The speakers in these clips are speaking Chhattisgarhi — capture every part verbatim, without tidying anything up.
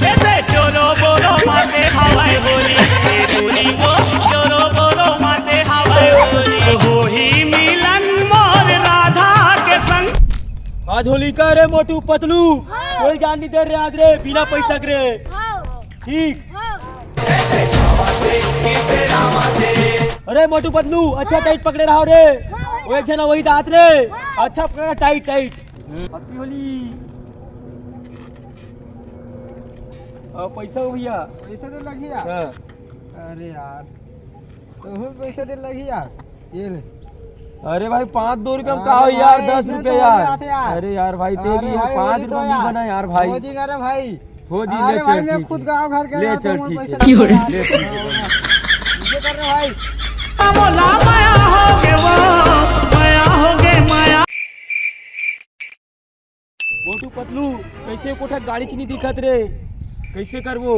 एते चोरो बोरो माते हवाई होली, ए होली वो चोरो बोरो माते हवाई होली। होही मिलन मोर राधा के संग। आज होलिका रे मोटू पतलू, हाँ। कोई जान नहीं दे रे आज रे, बिना पैसा के रे। हाँ। ठीक। हाँ। अरे मोटू पतलू, अच्छा टाइट पकड़े रहो रे। हाँ। वो एक जना वही दांत रे। हाँ। अच्छा पकड़ा टाइट टाइट। Happy होली। आ, पैसा हो भैया। पैसा तो लगी यार। हाँ। अरे यार, तो पैसा दे लगी यार। ये ले। अरे भाई, पाँच दो रुपया में अरे का हो यार, भाई, दस इसमें रुपया तो हो यार। जाते यार। अरे यार भाई, अरे तेरी है, भाई, पाँच होली तो रुपया में यार। बना यार भाई। हो जी ना रे भाई। हो जी, अरे ले भाई, चल, मैं ठीक खुद है। गाँव घर के ले जाता चल, हूँ, ठीक पैसा है। दे दो यार। ले, ठीक है। ये कर रहे भाई। बोला माया हो गे वो, माया हो गे माया। मोटू पतलू, कैसे कोठा गाड़ी च नहीं दिखत रे, कैसे करबो?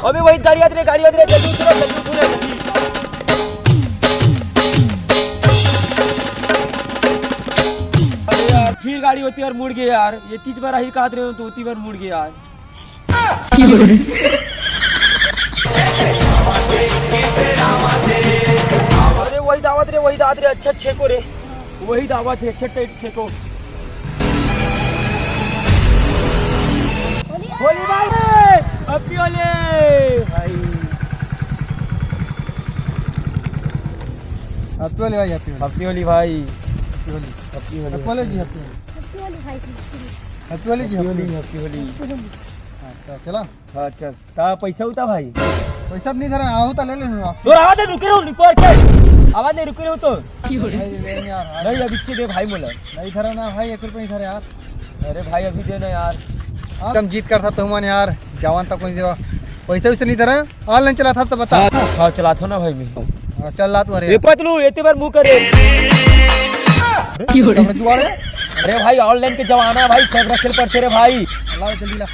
अबे वही गाड़ी आत रे, गाड़ी आत रे, जल्दी उतरो, जल्दी उतरो, जल्दी। अरे यार, फिर गाड़ी होती बार मुड़ गए यार, ये तीस बार आही कहत रहे हो तो होती बार मुड़ गए यार। अरे वही दावत रे, वही दावत रे, अच्छा छेको रे, वही दावत है, अच्छा टाइट छेको। होली भाई, Happy होली भाई, Happy होली भाई, Happy होली। Happy होली भाई। Happy Holi. Happy Holi. Happy Holi जी, Happy होली। Happy होली भाई, Happy होली। Happy होली जी, Happy होली। Happy होली। हाँ, तो चला। हाँ, चल। ता पैसा उता भाई। पैसा नहीं धरा, आहू ता ले ले ना। तोर आवाज नहीं रुके रहो, रुको के। आवाज नहीं रुके रहो तो। भाई, ले नहीं यार, आज नहीं, अभी दे भाई मोला। नहीं धरा ना भाई, एक रुपया नहीं धरा यार। अरे भाई, अभी दे ना यार। हाँ? तुम जीत कर था तुमन यार, जवान तक कोई देवा। पैसा वैसे नहीं धरा, online चला था तो बता। हाँ, हाँ, चला था ना भाई मैं। हाँ, चल ला तू, अरे। ए पतलू, एते बार मुंह करे। अरे, जुगाड़ है? अरे भाई, online के जमाना है भाई, सब रखे पड़ते रे भाई। ला जल्दी ला।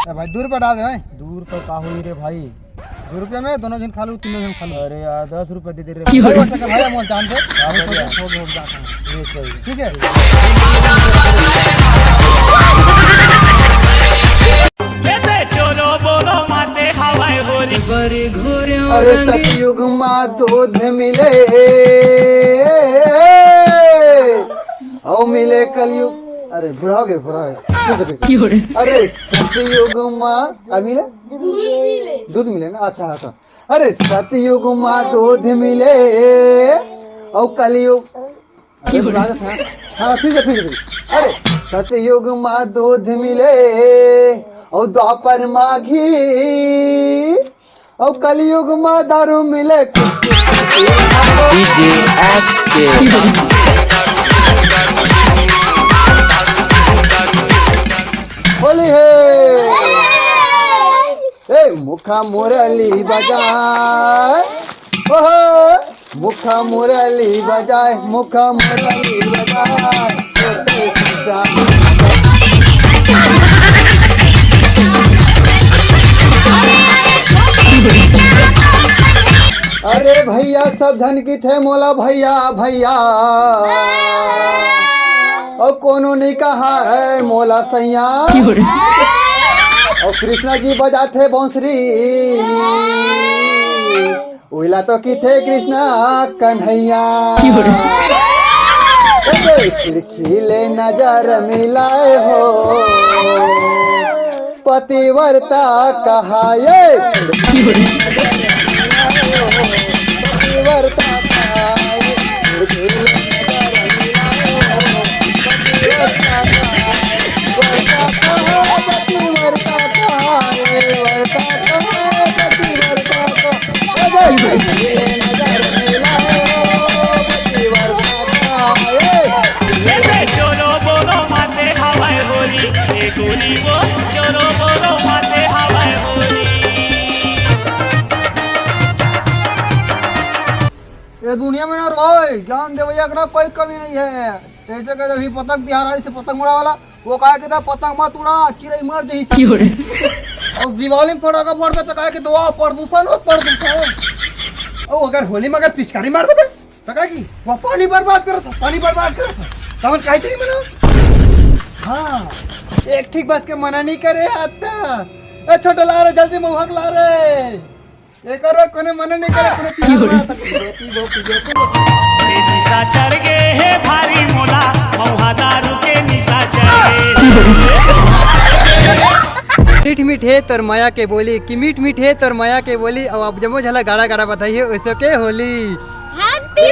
ए भाई, दू रुपया डाल दे भाई। दू रुपया का होई रे भाई? दू रुपया में दोनों जन खा लू, तीनों जन खा लू। अरे यार, दस रुपया दे दे रे भाई। भाई, वैसे कर भाई, हम जानते हैं। हाँ, बढ़िया। हो गया, हो गया। ये सही। ठीक है। अरे सतयुग मा दूध मिले, अउ मिले कलयुग। अरे बुढ़ा हो गए, बुढ़ा हो गए। फिर से, फिर से। अरे सतयुग मा, अउ मिले? दूध मिले ना? अच्छा, हाँ, तो। अरे सतयुग मा दूध मिले, अउ कलयुग। अरे, बुला देते हैं। हाँ, फिर से, फिर से, फिर से। अरे, सतयुग मा दूध मिले, अउ द्वापर मा घी, अउ कलयुग मा दारू मिले। DJ S K। होली है। ए, मुखा मुरली बजाए, ओहो, मुखा मुरली बजाए, मुखा मुरली बजाए। अरे भैया, सब झन किथे मोला भैया, भैया। अउ कोनो नहीं कहा है मोला सैया। अउ कृष्णा जी बजाथे बांसुरी। उइला तो किथे कृष्णा कन्हैया। अबे खिड़की ले नजर मिलाए हो, पतिव्रता कहाए। पतिव्रता कहाए। ये दुनिया में ना रे भाई, ज्ञान देवैया के ना कोई कमी नहीं है। जैसे कि अभी पतंग तिहार आई से पतंग उड़ावला, वो कहा कि था पतंग मत उड़ा, चिरई मर जही। अउ दिवाली में फटाका फोड़बे त कहा कि तो प्रदूषण हो, प्रदूषण। अउ अगर होली में अगर पिचकारी मार देबे त कहा कि वो पानी बर्बाद करत ह, पानी बर्बाद करत ह। तमन काहे चली मनाओ? हाँ, एक ठीक बस के मना नहीं करे आता। ए छोटे ला रे, जल्दी महुआ के ला रे। एकर कोनो मना नहीं करे, कोनो तिहार मनाता। पीबो, पीबो, पीबो, पीबो। के निशा चढ़ गे हे भारी मोला, महुआ दारू के निशा चढ़ गे हे। मीठ मीठ हे तोर मया के बोली, कि मीठ मीठ हे तोर मया के बोली। अउ आप जम्मो झला गाड़ा गाड़ा बधाई हे ओसो के होली। Happy